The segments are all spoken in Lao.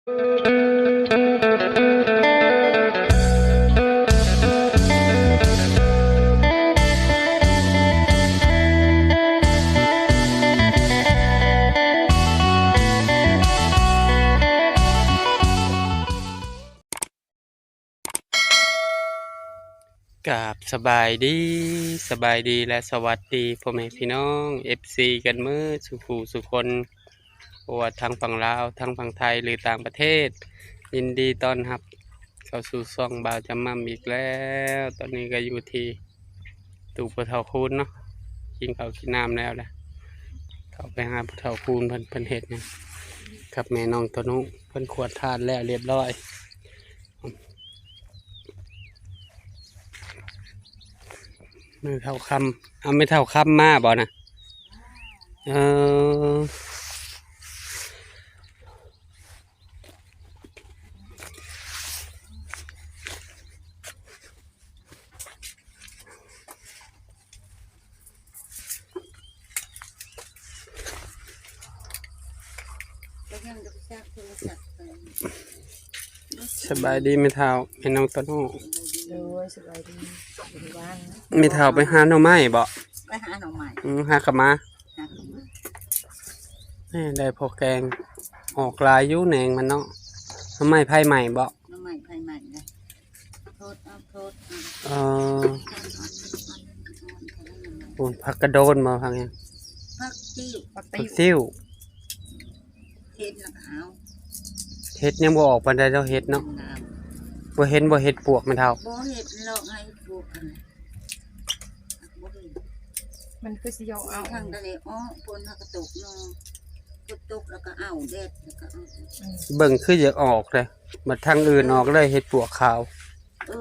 ກາບສະບາຍດີ, ສະບາຍດີ ແລະ ສະຫວັດດີພໍ່ແມ່ພີ່ນ້ອງ ເອັຟຊີ ກັນເໝິດສູ່ຜູ້ສູ່ຄົນ, ບໍ່ວ່າທາງຝັ່ງລາວ, ທາງຝັ່ງໄທ ຫຼື ຕ່າງປະເທດ, ຍິນດີຕ້ອນຮັບເຂົ້າສູ່ຊ່ອງບ່າວຈຳໝ່ຳອີກແລ້ວ. ຕອນນີ້ກໍຢູ່ທີ່ ຕູ້ພໍ່ເຖົ້າຄູນເນາະ, ກິນເຂົ້າກິນນ້ຳແລ້ວລະ ເຂົ້າໄປຫາພໍ່ເຖົ້າຄູນເພິ່ນ, ເພິ່ນເຮັດຫຍັງກັບແມ່ນ້ອງໂຕໂນ້, ເພິ່ນຂວດທາດແລ້ວລຽບຮ້ອຍ. ແມ່ເຖົ້າຄຳ, ເອົາ ແມ່ເຖົ້າຄຳມາບໍ່ນະ? ເອີ. ສະບາຍດີແມ່ເຖົ້າ, ແມ່ນ້ອງໂຕໂນ້. ໂດຍ ສະບາຍດີ. ແມ່ເຖົ້າໄປຫາໜໍ່ໄມ້ບໍ? ໄປຫາໜໍ່ໄມ້. ອືມ, ຫາກັບມາ. ຫາກັບມາ. ແມ່ໄດ້ພໍແກງ, ອອກຫຼາຍຢູ່ແໜງມັນເນາະ. ໜໍ່ໄມ້ໄຟໄໝ້ບໍ? ໜໍ່ໄມ້ໄຟໄໝ້ເດ້. ໂທດເອົາ ໂທດເອົາ. ເອີ. ໂອ້ ຜັກກະໂດນບໍ? ຜັກຫຍັງ? ຜັກຕິ້ວ. ຜັກຕິ້ວ. ເຫັດແລ້ວກໍເອົາ. ເຫັດຍັງບໍ່ອອກປານໃດດອກ ເຫັດເນາະ. ບໍ່ເຫັນບໍ່ເຫັດປວກແມ່ເຖົ້າ? ບໍ່ເຫັນດອກ ໃຫ້ປວກອັນນັ້ນ ບໍ່ເຫັນ. ມັນຄືຊິຢອກເອົາ ທາງທະເລອອກ. ຝົນມັນກໍຕົກເນາະ, ຝົນຕົກແລ້ວກໍເອົາ, ແດດແລ້ວກໍເອົາ. ອືມ. ເບິ່ງຄືຢາກອອກເດ້, ບັດທາງອື່ນອອກເລີຍ ເຫັດປວກຂາວ. ເອີ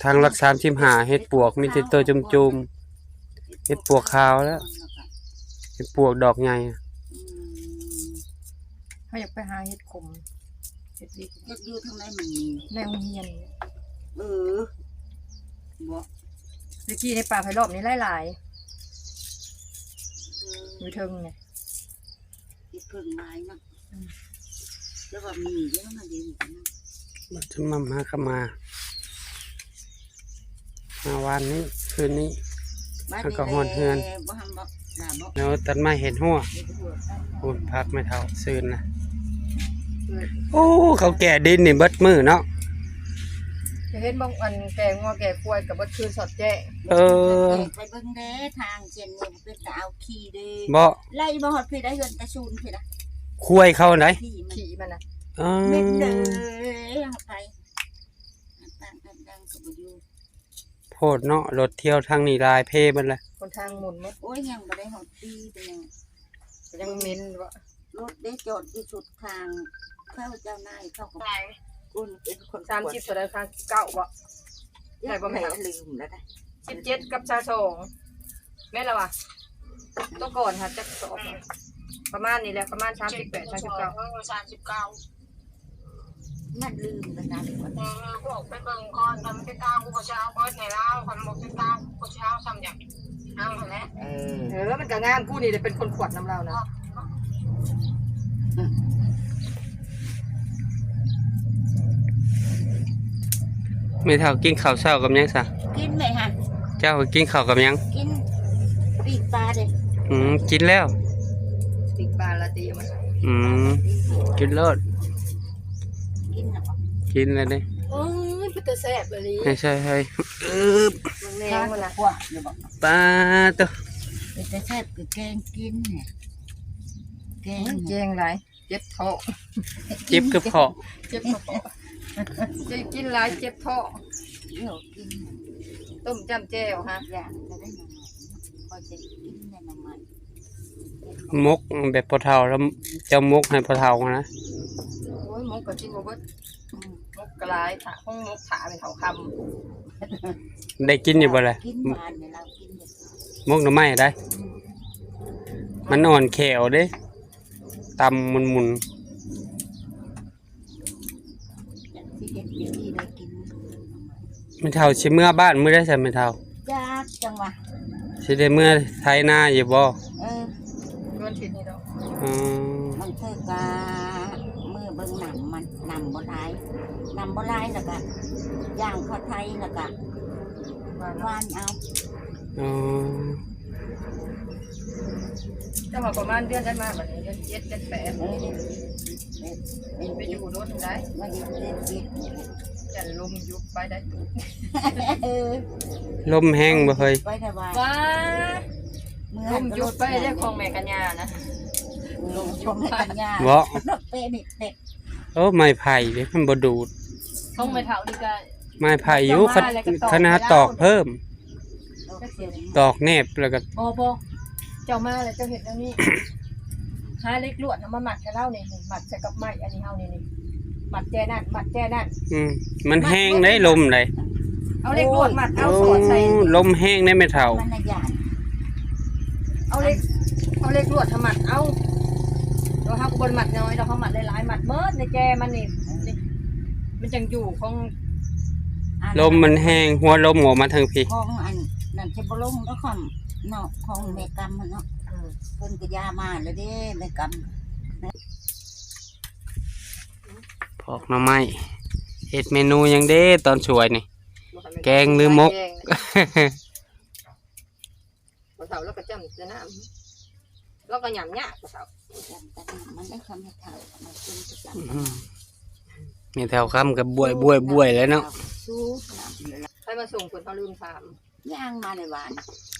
ທາງຫຼັກສາມສິບຫ້າ ເຫັດປວກມີແຕ່ໂຕຈຸ່ມໆ, ເຫັດປວກຂາວແລ້ວ, ເຫັດປວກດອກໃຫຍ່. ອືມ. ເຮົາຢາກໄປຫາເຫັດຂົມ ເຫັດດິບ. ເຫັດຢູ່ທາງໃດມັນມີ? ໃນໂຮງຮຽນ. ເອີ ບໍ່. ຕະກີ້ໃນປ່າໄຜ່ລ້ອມນີ້ຫຼາຍໆ. ເອີ ຢູ່ເທິງນີ້ ເຫັດເຜິ້ງຫຼາຍເນາະ. ອືມ. ແຕ່ວ່າມີເດ້ ມາເດ້ ມາຈະມາ ຫາກັບມາ ມາວານນີ້ ຄືນນີ້ ມັນກໍຮອດເຮືອນ. ແລ້ວຕັດໄມ້ເຮັດຮົ້ວ. ເຮັດຮົ້ວ ພຸ້ນ ຜັກແມ່ເຖົ້າຊື່ນນະ. ໂອ້ ເຂົາແກ່ດິນນີ້ເບິດມື້ເນາະ. ຈະເຫັນບາງອັນແກ່ງົວແກ່ຄວາຍກໍເບິດຄືນສອດແຈ້ງ. ເອີ ໄປເບິ່ງເດ້ ທາງເສັ້ນນີ້ ເປັນຕາເອົາຂີ່ເດ້. ບໍ່ ໄລ່ບໍ່ຮອດພີ້ໄດ໋ ເຮືອນຕາຊູນພີ້ນະ. ຄວາຍເຂົາໃດ໋? ຂີ່ມັນ ຂີ່ມັນນະ. ເອີ ແມ່ນເດີ ເອົາໄປ ອັນຕັ້ງອັນດັງກໍບໍ່ຢູ່. ໂພດເນາະ ລົດທ່ຽວທາງນີ້ຫຼາຍເພເບິດແຫຼະ. ຄົນທາງໝຸນໝົດ. ໂອ້ຍ ຍັງບໍ່ໄດ້ຮອດປີເປັນຫຍັງ ກໍຍັງເໝັນບໍ່? ລົດໄດ້ຈອດຢູ່ສຸດທາງ ເຂົາເຈົ້ານາຍເຂົາກໍ ສາມສິບເທົ່າໃດຄະ? ສິບເກົ້າບໍ່? ໄດ້ບໍ່ແມ່? ລືມແລ້ວໄດ໋. ສິບເຈັດກັບຊາວສອງ ແມ່ນລະວະ? ຕົວກ່ອນຫາຈັກສອບ ປະມານນີ້ແຫຼະ ປະມານສາມສິບແປດ ສາມສິບເກົ້າ ສາມສິບເກົ້າ. ມັນລືມກັນນະ. ເອີ ບອກໄປເບິ່ງກ່ອນ ຄັນມັນຕິດຕາມ ກູກໍຊິເອົາເບິດໃຫ້ລາວ ຄັນບໍ່ຕິດຕາມ ກູກໍຊິເອົາສ່ຳຫຍັງ ເອົາຫັ້ນແຫຼະ. ເອີ ເອີ ມັນກໍງາມ ກູນີ້ໄດ້ເປັນຄົນຂວດນຳລາວນະ. ແມ່ເຖົ້າກິນເຂົ້າເຊົ້າກັບຫຍັງຊະ? ກິນແມ່ຫະ. ເຈົ້າກິນເຂົ້າກັບຫຍັງ? ກິນປີກປາເດ້. ອືມ ກິນແລ້ວ ປີກປາລາຕີ. ອືມ ກິນໂລດ ກິນແລ້ວບໍ່? ກິນແລ້ວເດ້. ໂອ້ຍ ເປັນຕາແຊບອີ່ຫຼີ. ໃຫ້ໃສ່ໃຫ້ ເອີ ເບິ່ງແນ່ ປາໂຕ ເປັນຕາແຊບ ຄືແກງກິນແທ້ ແກງ ແກງຫຼາຍ ເຈັບທ້ອງ ເຈັບກະເພາະ ເຈັບກະເພາະ ຈະກິນຫຼາຍເຈັບທ້ອງ. ຕົ້ມຈ້ຳແຈ່ວຫະ ຢາກຈະໄດ້ໜໍ່ໄມ້ ຂ້ອຍຈະກິນແຕ່ໜໍ່ໄມ້. ໝົກແບບພໍ່ເຖົ້າ ແລ້ວເຈົ້າໝົກໃຫ້ພໍ່ເຖົ້າຫັ້ນນະ. ໂອ້ຍ ໝົກກໍກິນບໍ່ເບິດ. ອືມ ໝົກກໍຫຼາຍ ຖ້າ ຄົງໝົກຖ້າແມ່ເຖົ້າຄຳ. ໄດ້ກິນຢູ່ບໍ່ລະ? ກິນຫວານນີ້ລາວກິນຢູ່. ໝົກໜໍ່ໄມ້ໄດ໋ ອືມ ມັນອ່ອນແຂວເດ້ ຕຳໝຸ່ນໆ. ຊິເຮັດວິທີໄດ້ກິນ. ແມ່ເຖົ້າຊິເມືອບ້ານມື້ໃດຊັ້ນແມ່ເຖົ້າ? ຈັກ ຈັ່ງຫວະ ຊິໄດ້ເມືອໄຖນາຢູ່ບໍ່? ເອີ ວັນອາທິດນີ້ດອກ. ອືມ ບາງເທື່ອກະເມືອເບິ່ງໜ ມັນນ້ຳບໍ່ຫຼາຍ ນ້ຳບໍ່ຫຼາຍ ແລ້ວກະຍ່າງເຂົ້າໄຖ ແລ້ວກະຫວ່ານເອົາ. ອໍ ແຕ່ວ່າປະມານເດືອນໃດມາບັດນີ້ ເດືອນເຈັດ ເດືອນແປດ ເອີ ໄປຢູ່ດົນໄດ໋ ມາຢູ່ເດືອນເຈັດ ຢ້ານລົມຢຸດໄປໄດ້. ເອີ ລົມແຮງບໍ່ເຮີ້ຍ? ໄປແຕ່ວ່າ ວ້າ ເມືອງ ລົມຢຸດໄປເດ້ ຂອງແມ່ກັນຍານະ ເອີ ລົມຢຸດ ຂອງແມ່ກັນຍາ ເບາະ ເປະນີ້ເປັກ ໂອ້ ໄມ້ໄຜ່ເດ້ ມັນບໍ່ດູດ ຂອງແມ່ເຖົ້ານີ້ກະ ໄມ້ໄຜ່ຢູ່ ເຈົ້າມາແລ້ວກໍຕອກ ຄັນຫາຕອກເພີ່ມ ຕອກເພີ່ມ ຕອກແນບແລ້ວກໍ ບໍ່ ບໍ່ ເຈົ້າມາແລ້ວເຈົ້າເຮັດແນວນີ້ ຫາເຫຼັກລວດເອົາມາມັດໃຫ້ລາວນີ້ ມັດໃສ່ກັບໄມ້ອັນນີ້ເຮົານີ້ ມັດແຈນັ້ນ ມັດແຈນັ້ນ. ອືມ ມັນແຮງເດ້ ລົມເດ້ ເອົາເຫຼັກລວດມັດເອົາ ໂອ້ ສອດໃສ່ ລົມແຮງເດ້ແມ່ເຖົ້າ ມັນນະຢ້ານ ເອົາເຫຼັກ ເອົາເຫຼັກລວດເຮົາມັດເອົາ ແຕ່ວ່າເຮົາກໍບໍ່ໄດ້ມັດນ້ອຍດອກ ເຮົາມັດຫຼາຍໆ ມັດເໝິດໃນແຈມັນນີ້ ນີ້ ມັນຈັ່ງຢູ່ຂອງ ລົມມັນແຮງ ຫົວລົມອອກມາທາງພີ້ ຂອງອັນນັ້ນຈະບໍ່ລົງດອກ ຂອງເນາະ ຂອງແມ່ກຳຫັ້ນເນາະ ເອີ ເພິ່ນກໍຢ່າມາແລ້ວເດ້ ແມ່ກຳ ປອກໜໍ່ໄມ້ ເຮັດເມນູຫຍັງເດ້ຕອນສວຍນີ້ ແກງຫຼືໝົກ? ແກງ ພໍ່ເຖົ້າລາວກໍຈ້ຳແຕ່ນ້ຳ ລາວກໍຫຍ້ຳຍາກ ພໍ່ເຖົ້າ ມັນໄດ້ຄຳໃຫ້ເຖົ້າ ມາກິນປະຈຳ ອືມ ແມ່ເຖົ້າຄຳກໍບວຍໆໆແລ້ວເນາະ ໃຜມາສົ່ງເພິ່ນ ເຮົາລືມຖາມ ຍ່າງມາໃນວານ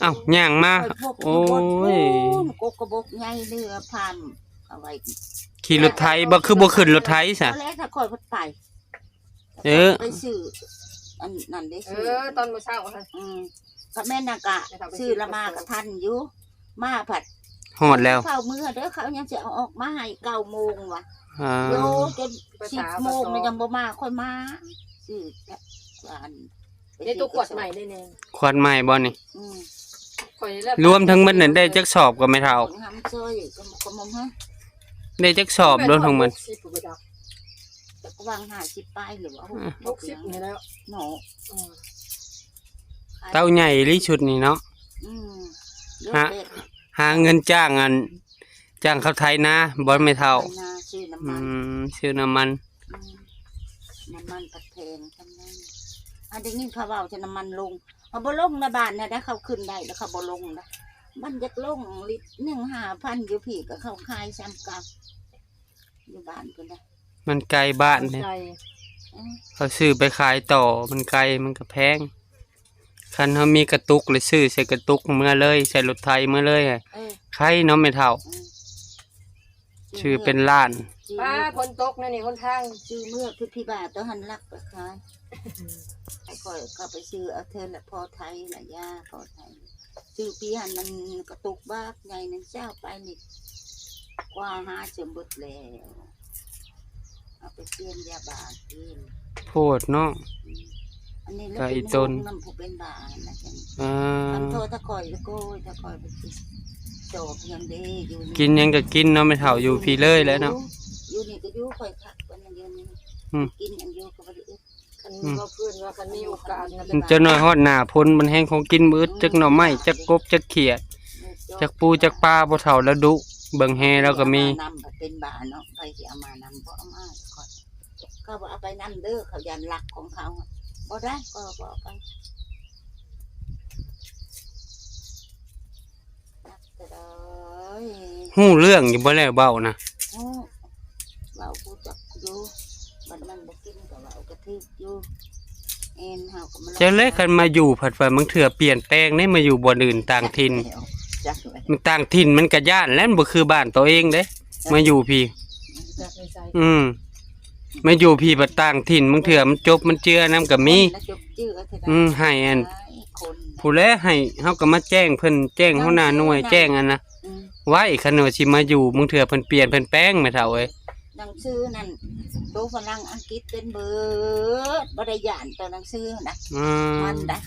ອ້າວ ຍ່າງມາ ໂອ້ຍ ກົກກະບົກໃຫຍ່ເຫຼືອພາມເອົາໄວ້ ຂີ່ລົດໄຖບໍ່ ຄືບໍ່ຂຶ້ນລົດໄຖຊະ ຕອນແລກຖ້າຂ້ອຍໄປ ເອີ ໄປຊື້ອັນນັ້ນເດ້ ເອີ ຕອນມື້ເຊົ້າຫັ້ນ ອືມ ກໍແມ່ນນະກະ ຊື້ລະມາກໍທັນຢູ່ ມາພັດຮອດແລ້ວ ເຝົ້າເມືອເດີ ເຂົາຍັງຊິເອົາອອກມາໃຫ້ເກົ້າໂມງວ່າ ໂລຈົນສິບໂມງແລ້ວຍັງບໍ່ມາ ຂ້ອຍມາຊື້ອັນ ເຮັດຕົວຂວດໃໝ່ໄດ້ແນ່ ຂວດໃໝ່ບໍ່ນີ້? ອືມ ລວມທັງໝົດນັ້ນໄດ້ຈັກສອບກໍແມ່ເຖົ້າ? ໄດ້ຈັກສອບລວມທັງໝົດ? ຈັກວ່າງຫ້າສິບປາຍຫຼືວ່າ ອືມ ຫົກສິບນີ້ແຫຼະເນາະ ອືມ ເຕົ້າໃຫຍ່ອີ່ຫຼີຊຸດນີ້ເນາະ ອືມ ຫາ ຫາເງິນຈ້າງອັນ ຈ້າງເຂົາໄຖນາບໍ່ແມ່ເຖົ້າ? ໄຖນາ ຊື້ນ້ຳມັນ ອືມ ຊື້ນ້ຳມັນ ອືມ ນ້ຳມັນພັດແພງ ທຳໄງ ອັນໄດ້ຍິນເຂົາເວົ້າຈະນ້ຳມັນລົງ ເຂົາບໍ່ລົງໃນບ້ານນະໄດ໋ ເຂົາຂຶ້ນໄດ້ແລ້ວເຂົາບໍ່ລົງນະ ມັນຢາກລົງລິດໜຶ່ງຫ້າພັນ ຢູ່ພີ້ກໍເຂົາຂາຍສ່ຳເກົ່າ ຢູ່ບ້ານພຸ້ນນະ ມັນໄກບ້ານເດ້ ມັນໄກ ອືມ ເຂົາຊື້ໄປຂາຍຕໍ່ ມັນໄກ ມັນກໍແພງ ຄັນເຮົາມີກະຕຸກ ແລ້ວຊື້ໃສ່ກະຕຸກເມືອເລີຍ ໃສ່ລົດໄຖເມືອເລີຍ ເອີ ໄຄເນາະແມ່ເຖົ້າ ອືມ ຊື້ເປັນລ້ານ ປ້າ ຝົນຕົກແນວນີ້ຫົນທາງ ຊື້ເມືອຄືພີ່ບາດຕອນຫັ້ນລັກໄປຂາຍ ຂ້ອຍເຂົ້າໄປຊື້ເອົາເທື່ອລະພໍໄຖລະຢາ ພໍໄຖ ຊື້ປີຫັ້ນມັນກະຕຸກບັກໃຫຍ່ໜຶ່ງ ເຈົ້າໄປນີ້ ກວ່າຫາຈົນເບິດແລ້ວ ເອົາໄປປ່ຽນຢາບາດກິນ ໂພດເນາະ ອືມ ອັນນີ້ລະ ກະອີ່ຕົນ ນຳຜູ້ເປັນບ້ານະ ອ່າ ຄັນໂທດຕາຂ້ອຍ ໂກຍ ຕາຂ້ອຍໄປກິນ ຈອກຫຍັງເດ້ ຢູ່ນີ້ ກິນຫຍັງກໍກິນເນາະແມ່ເຖົ້າ ຢູ່ພີ້ເລີຍແຫຼະເນາະ ຢູ່ນີ້ກໍຢູ່ຂ້ອຍຄັກ ອັນນັ້ນຢູ່ນີ້ ອືມ ກິນຫຍັງຢູ່ກໍບໍ່ໄດ້ອຶດ ຄັນ ອືມ ວ່າເພິ່ນວ່າຄັນມີໂອກາດນະ ຈັກໜ້ອຍຮອດໜ້າຝົນ ມັນແຮງຂອງກິນບໍ່ອຶດ ຈັກໜໍ່ໄມ້ ຈັກກົບ ຈັກຂຽດ ຈັກປູ ຈັກປາ ພໍ່ເຖົ້າລາວດຸ ເບິ່ງແຮ່ລາວກໍມີ ນຳເປັນບ້າເນາະ ໃຜຊິເອົາມານຳ ບໍ່ເອົາມາ ຂ້ອຍ ເຂົາບໍ່ເອົາໄປນຳເດີ ເຂົາຢ້ານລັກຂອງເຂົາ ບໍ່ໄດ້ ກໍບໍ່ເອົາໄປ ນັກແຕ່ໃດ ຮູ້ເລື່ອງຢູ່ບໍ່ແລ້ວເວົ້ານະ? ຮູ້ ເວົ້າຮູ້ຈັກຢູ່ ບັດມັນບໍ່ກິນກໍເວົ້າກໍຖືກຢູ່ ແມ່ນ ເຮົາກໍມາ ຈັກແລ້ວ ຄັນມາຢູ່ພັດວ່າບາງເທື່ອປ່ຽນແປງເດ້ ມາຢູ່ບ່ອນອື່ນຕ່າງຖິ່ນ ຈັກແລ້ວ ມັນຕ່າງຖິ່ນມັນກໍຢ້ານແຫຼະ ມັນບໍ່ຄືບ້ານໂຕເອງເດ້ ມາຢູ່ພີ້ ອືມ ມາຢູ່ພີ້ບັດຕ່າງຖິ່ນ ບາງເທື່ອມັນຈົບມັນເຈື່ອນຳກໍມີ ຄົນລະຈົບເຈື່ອເທື່ອໃດ ອືມ ໃຫ້ອັນ ຫຼາຍຄົນ ຜູ້ແລໃຫ້ເຮົາກໍມາແຈ້ງເພິ່ນ ແຈ້ງຫົວໜ້າໜ່ວຍ ແຈ້ງອັນນະ ອືມ ໄວ້ ຄັນວ່າຊິມາຢູ່ ບາງເທື່ອເພິ່ນປ່ຽນເພິ່ນແປງ ແມ່ເຖົ້າເອີຍ ໜັງສືນັ້ນ ໂຕຝຣັ່ງອັງກິດເປັນເບີດ ບໍ່ໄດ້ຢ້ານໂຕໜັງສືນະ ອືມ ມັນໄດ໋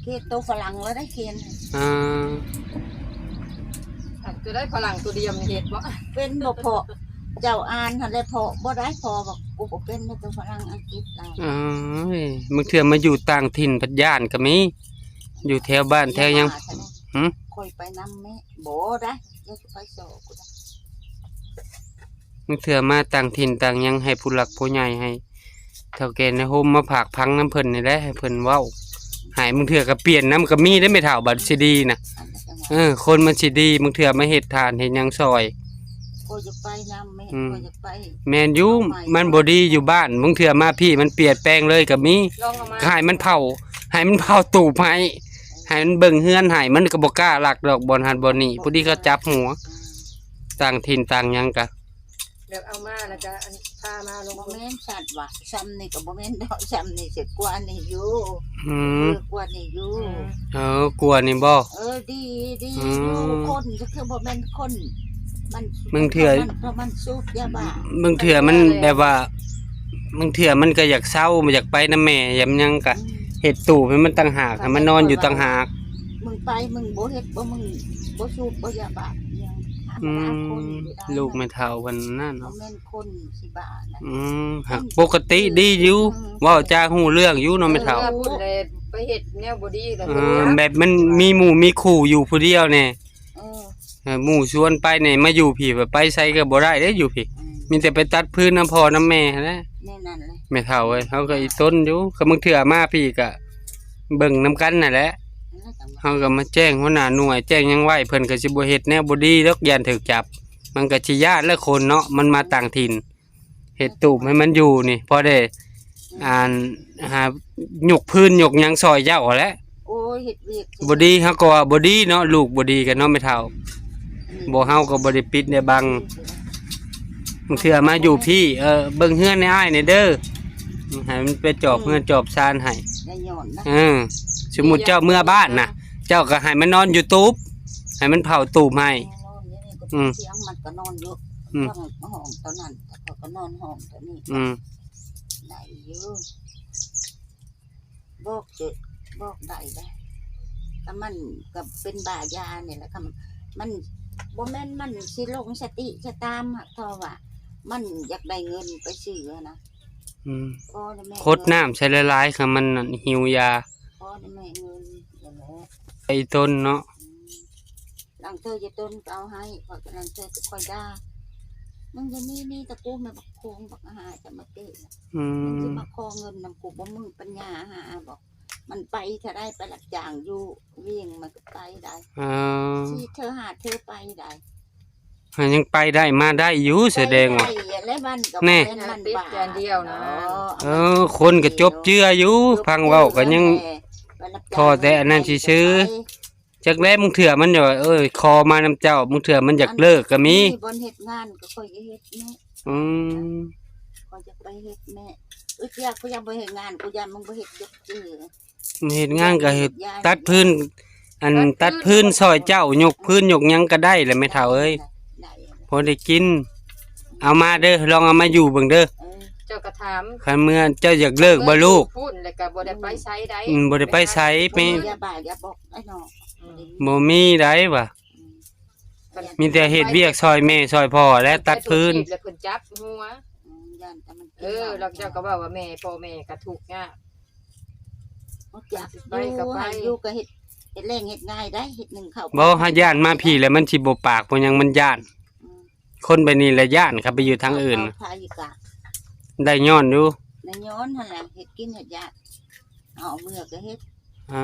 ຂຽນໂຕຝຣັ່ງແລ້ວໄດ້ຂຽນ ອ່າ ອັນໂຕໃດຝຣັ່ງໂຕດຽມນີ້ເຮັດບໍ່ ເປັນບໍ່ພໍ້ ເຈົ້າອ່ານຫັ້ນແຫຼະພໍ້ ບໍ່ໄດ້ພໍ້ ບອກ ກູບໍ່ເປັນເດ້ ໂຕຝຣັ່ງອັງກິດລາວ ເອີຍ ບາງເທື່ອມາຢູ່ຕ່າງຖິ່ນພັດຢ້ານກໍມີ ຢູ່ແຖວບ້ານແຖວຫຍັງ ຫື ຂ້ອຍໄປນຳແມ່ ບໍ່ໄດ້ ຢ່າໄປສໍ້ກູໄດ້. ບາງເທື່ອມາຕ່າງຖິ່ນຕ່າງຫຍັງ ໃຫ້ຜູ້ຫຼັກຜູ້ໃຫຍ່ ໃຫ້ເຖົ້າແກ່ໃນໂຮມມາພາກຟັງນຳເພິ່ນນີ້ແຫຼະ ໃຫ້ເພິ່ນເວົ້າ ໃຫ້ບາງເທື່ອກໍປ່ຽນນຳກໍມີເດ້ແມ່ເຖົ້າ ບັດຊິດີນະ ເອີ ຄົນມັນຊິດີ ບາງເທື່ອມາເຮັດທານເຮັດຫຍັງຊ່ອຍ ຂ້ອຍຢາກໄປນຳແມ່ ອືມ ຂ້ອຍຢາກໄປ ແມ່ນຢູ່ ມັນບໍ່ດີຢູ່ບ້ານ ບາງເທື່ອມາພີ້ມັນປ່ຽນແປງເລີຍກໍມີ ລອງເອົາມາ ກໍໃຫ້ມັນເຝົ້າ ໃຫ້ມັນເຝົ້າຕູບໃຫ້ ໃຫ້ມັນເບິ່ງເຮືອນໃຫ້ ມັນກໍບໍ່ກ້າລັກດອກ ບ່ອນຫັ້ນບ່ອນນີ້ ຜູ້ດີເຂົາຈັບຫົວ ຕ່າງຖິ່ນຕ່າງຫຍັງກະ ແບບເອົາມາແລ້ວກະ ອັນ ພາມາລົງ ບໍ່ແມ່ນສັດວ່າ ຊ່ຳນີ້ກໍບໍ່ແມ່ນດອກ ຊ່ຳນີ້ຊິກວ່ານີ້ຢູ່ ອືມ ເອີ ກວ່ານີ້ຢູ່ ອືມ ເອີ ກວ່ານີ້ບໍ່ ເອີ ດີ ດີ ອືມ ຢູ່ ຄົນກໍຄືບໍ່ແມ່ນຄົນ ມັນ ບາງເທື່ອ ມັນ ມັນສູບຢາບ້າ ບາງເທື່ອມັນແບບວ່າ ບາງເທື່ອມັນກໍຢາກເຊົາ ຢາກໄປນຳແມ່ ຢາກຫຍັງກະ ອືມ ເຮັດຕູບໃຫ້ມັນຕ່າງຫາກ ໃຫ້ມັນນອນຢູ່ຕ່າງຫາກ ມຶງໄປ ມຶງບໍ່ເຮັດ ບໍ່ ມຶງບໍ່ສູບບໍ່ຢາບ້າຫຍັງ ອືມ ທຳມະດາຄົນຢູ່ໄດ້ ລູກແມ່ເຖົ້າເພິ່ນນັ້ນເນາະ ບໍ່ແມ່ນ ຄົນຊິບ້ານະ ອືມ ຫາກປົກກະຕິດີຢູ່ ອືມ ເວົ້າຈາຮູ້ເລື່ອງຢູ່ເນາະແມ່ເຖົ້າ ເອີ ພຸ້ນແຫຼະ ໄປເຮັດແນວບໍ່ດີແລ້ວ ເອີ ແບບມັນມີໝູ່ມີຄູ່ຢູ່ຜູ້ດຽວແດ່ ເອີ ເອີ ໝູ່ຊວນໄປນີ້ ມາຢູ່ພີ້ ໄປໃສກໍບໍ່ໄດ້ເດ້ຢູ່ພີ້ ອືມ ມີແຕ່ໄປຕັດຟືນນຳພໍ່ນຳແມ່ຫັ້ນແຫຼະ ແມ່ນນັ້ນແຫຼະ ແມ່ເຖົ້າເອີຍ ເຮົາກໍອີຕົນຢູ່ ກໍບາງເທື່ອມາພີ້ກໍເບິ່ງນຳກັນຫັ້ນແຫຼະ ເຮົາກໍມາແຈ້ງຫົວໜ້າໜ່ວຍ ແຈ້ງຫຍັງໄວ້ ເພິ່ນກໍຊິບໍ່ເຮັດແນວບໍ່ດີດອກ ຢ້ານຖືກຈັບ ມັນກໍຊິຢ້ານແຫຼະຄົນເນາະ ມັນມາຕ່າງຖິ່ນ ເຮັດຕູບໃຫ້ມັນຢູ່ນີ້ ພໍໄດ້ ອັນ ຫາຍົກພື້ນຍົກຫຍັງຊ່ອຍເຈົ້າຫັ້ນແຫຼະ ໂອ້ຍ ເຮັດວຽກ ບໍ່ດີເຮົາກໍວ່າບໍ່ດີເນາະ ລູກບໍ່ດີກັນເນາະແມ່ເຖົ້າ ອືມ ບໍ່ ເຮົາກໍບໍ່ໄດ້ປິດໄດ້ບັງ ບາງເທື່ອມາຢູ່ພີ້ ເອີ ເບິ່ງເຮືອນໃຫ້ອ້າຍແດ່ເດີ ໃຫ້ມັນໄປຈອບເຮືອນ ອືມ ຈອບຊານໃຫ້ ຢ່າຍ້ອນນະ ເອີ ສົມມຸດເຈົ້າເມືອບ້ານນະ ເຈົ້າກໍໃຫ້ມັນນອນຢູ່ຕູບ ໃຫ້ມັນເຝົ້າຕູບໃຫ້ ອືມ ມັນກໍນອນຢູ່ ອືມ ຫ້ອງ ຫ້ອງຕົວນັ້ນ ຂ້ອຍກໍນອນຫ້ອງຕົວນີ້ ອືມ ໄດ້ຢູ່ ບອກເຈ ບອກໄດ້ເດ້ ກໍມັນກໍເປັນບ້າຢານີ້ແຫຼະ ຄັນມັນ ບໍ່ແມ່ນມັນຊິຫຼົງສະຕິສະຕາງ ຫາກເພາະວ່າມັນຢາກໄດ້ເງິນໄປຊື້ຫັ້ນນະ ອືມ ພໍແລ້ວແມ່ ຄົດນ້ຳໃສ່ຫຼາຍໆ ຄັນມັນຫິວຢາ ພໍແລ້ວແມ່ ເງິນນັ້ນແຫຼະ ໄປຕົນເນາະ ອືມ ລາງເທື່ອຢາຕົນກໍເອົາໃຫ້ ຂ້ອຍກໍລາງເທື່ອກໍຂ້ອຍດ່າ ມຶງຢ່າມີ ມີແຕ່ກູແມ່ນບັກໂຄງບັກຫາຈະມາເກະ ອືມ ມຶງຊິມາຂໍເງິນນຳກູ ບໍ່ມີປັນຍາຫາບໍ ມັນໄປເທື່ອໃດ ໄປຮັບຈ້າງຢູ່ວຽງ ມັນກໍໄປໄດ້ ເອີ ສີ່ເທື່ອຫ້າເທື່ອໄປໄດ້ ມັນຍັງໄປໄດ້ມາໄດ້ຢູ່ ສະແດງວ່າ ໄປໄດ້ແຫຼະ ມັນກໍ ແນ່ ບໍ່ແມ່ນມັນບ້າ ຕິດແດນດຽວນະ ເອີ ຄົນກໍຈົບເຈື່ອຢູ່ ຟັງເວົ້າກໍຍັງ ພໍແຕ່ອັນນັ້ນຊື່ໆ ຈັກແລະ ບາງເທື່ອມັນ ເອີ ຂໍມານຳເຈົ້າ ບາງເທື່ອມັນຢາກເລີກກໍມີ ມີບ່ອນເຮັດງານກໍຂ້ອຍເຮັດແມ່ ອືມ ຂ້ອຍຈະໄປເຮັດແມ່ ອຶດຢາກ ຂ້ອຍຍັງບໍ່ເຮັດງານ ກູຢ້ານມຶງບໍ່ເຮັດ ຈົບຈື່ ເຮັດງານກໍເຮັດ ຕັດຟືນ ອັນ ຕັດຟືນຊ່ອຍເຈົ້າ ຍົກຟືນຍົກຫຍັງກໍໄດ້ແຫຼະແມ່ເຖົ້າເອີຍ ໄດ້ ພໍໄດ້ກິນ ເອົາມາເດີ ລອງເອົາມາຢູ່ເບິ່ງເດີ ເອີ ເຈົ້າກໍຖາມ ຄັນເມື່ອເຈົ້າຢາກເລີກບໍ່ລູກ ພຸ້ນແລ້ວກໍບໍ່ໄດ້ໄປໃສໃດ ອືມ ບໍ່ໄດ້ໄປໃສ ໄປ ຢ່າບ້າຢ່າບອກໄອ້ນ້ອງ ອືມ ບໍ່ມີໃດຫວາ ອືມ ມີແຕ່ເຮັດວຽກຊ່ອຍແມ່ຊ່ອຍພໍ່ແຫຼະ ຕັດຟືນ ແລ້ວເພິ່ນຈັບຫົວ ອືມ ຢ້ານແຕ່ມັນກິນ ເອີ ແລ້ວເຈົ້າກໍເວົ້າວ່າແມ່ ພໍ່ແມ່ກໍທຸກຍາກ ບໍ່ຈັກ ໄປກໍໄປ ຢູ່ ຢູ່ກໍເຮັດ ເຮັດແລງເຮັດງາຍໄດ໋ ເຮັດໜຶ້ງເຂົ້າ ບໍ່ ເຮົາຢ້ານມາພີ້ແລ້ວມັນຊິບໍ່ປາກບໍ່ຫຍັງ ມັນຢ້ານ ອືມ ຄົນແບບນີ້ແຫຼະຢ້ານ ຄັນໄປຢູ່ທາງອື່ນ ເອົາໄປກໍໄດ້ຍ້ອນຢູ່ ໄດ້ຍ້ອນຫັ້ນແຫຼະ ເຮັດກິນເຮັດຢາກ ເອົາເມືອກໍເຮັດ ເອີ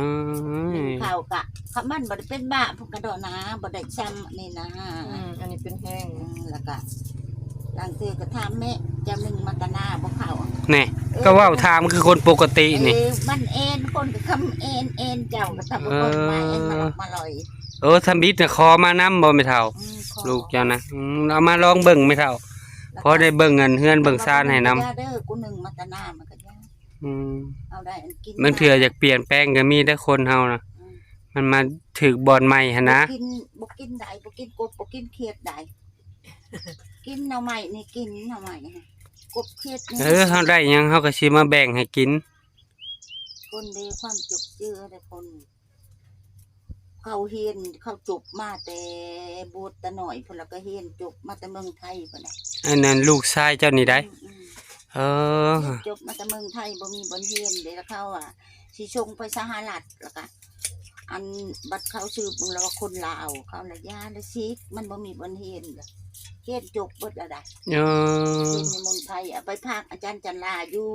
ໜຶ້ງເຂົ້າກະ ຄັນມັນບໍ່ໄດ້ເປັນບ້າ ເພິ່ນກະດອນາ ບໍ່ໄດ້ຊ້ຳນີ້ນະ ອືມ ອັນນີ້ເປັນແຮງ ອືມ ແລ້ວກະ ລາງເທື່ອກໍຖາມແມ່ ເຈົ້າໜຶ້ງມາແຕ່ນາບໍ່ເຂົ້າ ແນ່ ເອີ ກໍເວົ້າຖາມຄືຄົນປົກກະຕິນີ້ ເອີ ມັນເອັນ ຄົນກໍຄຳເອັນ ເອັນເຈົ້າກໍທຳ ເອີ ມາເອັນມາຫຼອກມາຫຼອຍ ເອີ ທຳອິດນະ ຂໍມານຳບໍ່ແມ່ເຖົ້າ ອືມ ຂໍ ລູກເຈົ້ານະ ອືມ ເອົາມາລອງເບິ່ງແມ່ເຖົ້າ ແລ້ວກໍ ພໍໄດ້ເບິ່ງອັນເຮືອນເບິ່ງຊານໃຫ້ນຳ ເດີ ກູໜຶ້ງມາແຕ່ນາມັນກໍຍາກ ອືມ ເອົາໄດ້ອັນກິນ ບາງເທື່ອຢາກປ່ຽນແປງກໍມີເດ້ຄົນເຮົານະ ອືມ ມັນມາຖືກບ່ອນໃໝ່ຫັ້ນນະ ບໍ່ກິນ ບໍ່ກິນໃດ ບໍ່ກິນກົບ ບໍ່ກິນຂຽດໃດ ກິນໜໍ່ໄມ້ນີ້ ກິນໜໍ່ໄມ້ ກົບຂຽດນີ້ ເອີ ເຮົາໄດ້ຫຍັງເຮົາກໍຊິມາແບ່ງໃຫ້ກິນ ຄົນເດ ຄວາມຈົບເຈື່ອເດຄົນ ເຂົາຮຽນ ເຂົາຈົບມາແຕ່ ບົວດຕານ້ອຍພຸ້ນ ແລ້ວກໍຮຽນຈົບມາແຕ່ເມືອງໄທພຸ້ນນະ ອັນນັ້ນລູກຊາຍເຈົ້ານີ້ໃດ ອືມໆ ເອີ ຮຽນຈົບມາແຕ່ເມືອງໄທ ບໍ່ມີບ່ອນຮຽນເດ ແລ້ວເຂົາວ່າຊິສົ່ງໄປສະຫະລັດ ແລ້ວກໍ ອັນ ບັດເຂົາສືບເບິ່ງແລ້ວວ່າຄົນລາວ ເຂົາລະຢ່າລະສິກ ມັນບໍ່ມີບ່ອນຮຽນລະ ຮຽນຈົບເບິດລະໄດ໋. ເອີ ຮຽນຢູ່ເມືອງໄທ ເອົາໄປພາກອາຈານຈັນລາຢູ່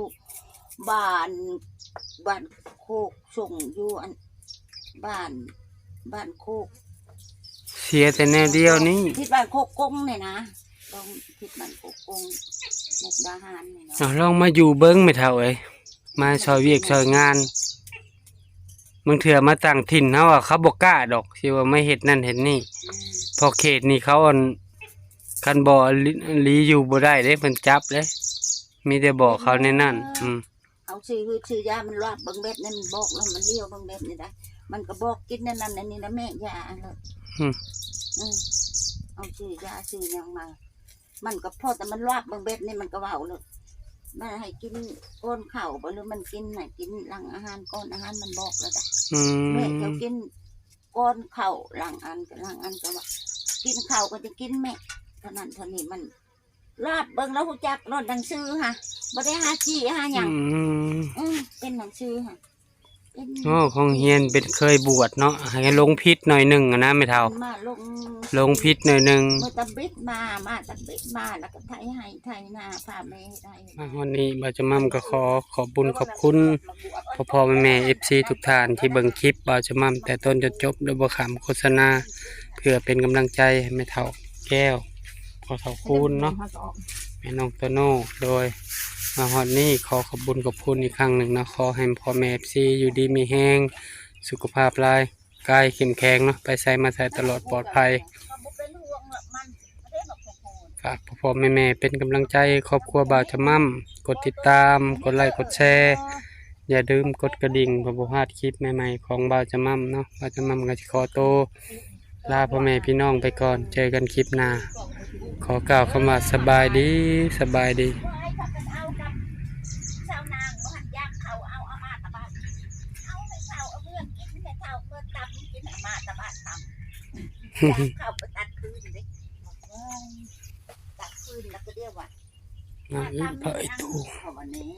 ບ້ານ ບ້ານໂຄກຊົງ ຢູ່ອັນ ບ້ານ ບ້ານໂຄກ ເສຍແຕ່ແນວດຽວນີ້ ທິດບ້ານໂຄກກົງນີ້ນະ ຕ້ອງທິດບ້ານໂຄກກົງ ມຸກດາຫານນີ້ເນາະ. ເອົາ ລອງມາຢູ່ເບິ່ງແມ່ເຖົ້າເອີຍ ມາຊ່ອຍວຽກຊ່ອຍງານ ບາງເທື່ອມາຕັ້ງຖິ່ນເຮົາ ເຂົາບໍ່ກ້າດອກ ຊິວ່າມາເຮັດນັ້ນເຮັດນີ້ ອືມ ເພາະເຂດນີ້ເຂົາ ອັນ ຄັນບໍ່ອີ່ຫຼີຢູ່ບໍ່ໄດ້ເດ້ ເພິ່ນຈັບເດ້ ມີແຕ່ບອກເຂົາແນວນັ້ນ ອືມ ເອົາຊື້ຮືດຊື້ຢາ ມັນລາບເບິ່ງແບບນັ້ນ ມັນບອກແລ້ວ ມັນຫຼຽວເບິ່ງແບບນີ້ໄດ໋ ມັນກໍບອກກິນແນວນັ້ນແນວນີ້ນະແມ່ ຢາອັນນັ້ນ ອືມ ເອົາຊື້ຢາຊື້ຫຍັງມາ ມັນກໍພໍແຕ່ມັນລາບເບິ່ງແບບນີ້ ມັນກໍເວົ້າໂລດ ມັນໃຫ້ກິນກ່ອນເຂົ້າບໍ່ ຫຼືມັນກິນໃຫ້ກິນຫຼັງອາຫານ ກ່ອນອາຫານ ມັນບອກແລ້ວໄດ໋ ອືມ ແມ່ເຈົ້າກິນກ່ອນເຂົ້າ ຫຼັງອັນກໍຫຼັງອັນ ກໍວ່າກິນເຂົ້າກໍຈະກິນແມ່ ເທົ່ານັ້ນເທົ່ານີ້ ມັນ ລາບເບິ່ງແລ້ວຮູ້ຈັກໂລດ ໜັງສືຫະ ບໍ່ໄດ້ຫາຈີ້ຫາຫຍັງ ອືມ ເປັນໜັງສືຫະ ເປັນ ໂອ້ ຂອງຮຽນເປັນເຄີຍບວດເນາະ ໃຫ້ລົງຜິດໜ້ອຍໜຶ່ງຫັ້ນນະແມ່ເຖົ້າ ມາລົງ ລົງຜິດໜ້ອຍໜຶ່ງ ມື້ຕະບິດມາ ມາຕະບິດມາ ແລ້ວກໍໄຖໄຮ່ໄຖນາ ພາແມ່ເຮັດໄຮ່ ມາຮອດນີ້ບ່າວຈະໝ່ຳກໍຂໍຂອບບຸນຂອບຄຸນພໍ່ໆແມ່ໆ ເອັຟຊີ ທຸກທ່ານທີ່ເບິ່ງຄລິບບ່າວຈະໝ່ຳແຕ່ຕົ້ນຈົນຈົບ ໂດຍບໍ່ຂ້າມໂຄສະນາ ເພື່ອເປັນກຳລັງໃຈໃຫ້ແມ່ເຖົ້າແກ້ວ ພໍ່ເຖົ້າຄູນເນາະ ແມ່ນ້ອງໂຕໂນ່ ໂດຍມາຮອດນີ້ຂໍຂອບບຸນຂອບຄຸນອີກຄັ້ງໜຶ່ງເນາະ ຂໍໃຫ້ພໍ່ແມ່ ເອັຟຊີ ຢູ່ດີມີແຮງ ສຸຂະພາບລາຍກາຍເຂັ້ມແຂງເນາະ ໄປໃສມາໃສຕະຫຼອດປອດໄພ. ຝາກພໍ່ໆແມ່ໆເປັນກຳລັງໃຈຄອບຄົວບ່າວຈະໝ່ຳ ກົດຕິດຕາມ ກົດໄລ ກົດແຊ ຢ່າລືມກົດກະດິ່ງ ເພື່ອບໍ່ພາດຄລິບໃໝ່ໆຂອງບ່າວຈະໝ່ຳເນາະ ບ່າວຈະໝ່ຳກໍຊິຂໍໂຕລາພໍ່ແມ່ພີ່ນ້ອງໄປກ່ອນ ເຈີກັນຄລິບໜ້າ ຂໍກ່າວຄຳວ່າສະບາຍດີ ສະບາຍດີ. ເອົາແມ່ເຖົ້າເອົາເມືອງກິນ ແມ່ເຖົ້າເມືອງຕຳກິນ ເອົາມາແຕ່ບ້ານຕຳ ເຂົ້າໄປຕັດຄືນເດ້ ຕັດຄືນແລ້ວກໍດຽວວ່າ ນາງອີກພະໄອຕູ ເຂົ້າອັນນີ້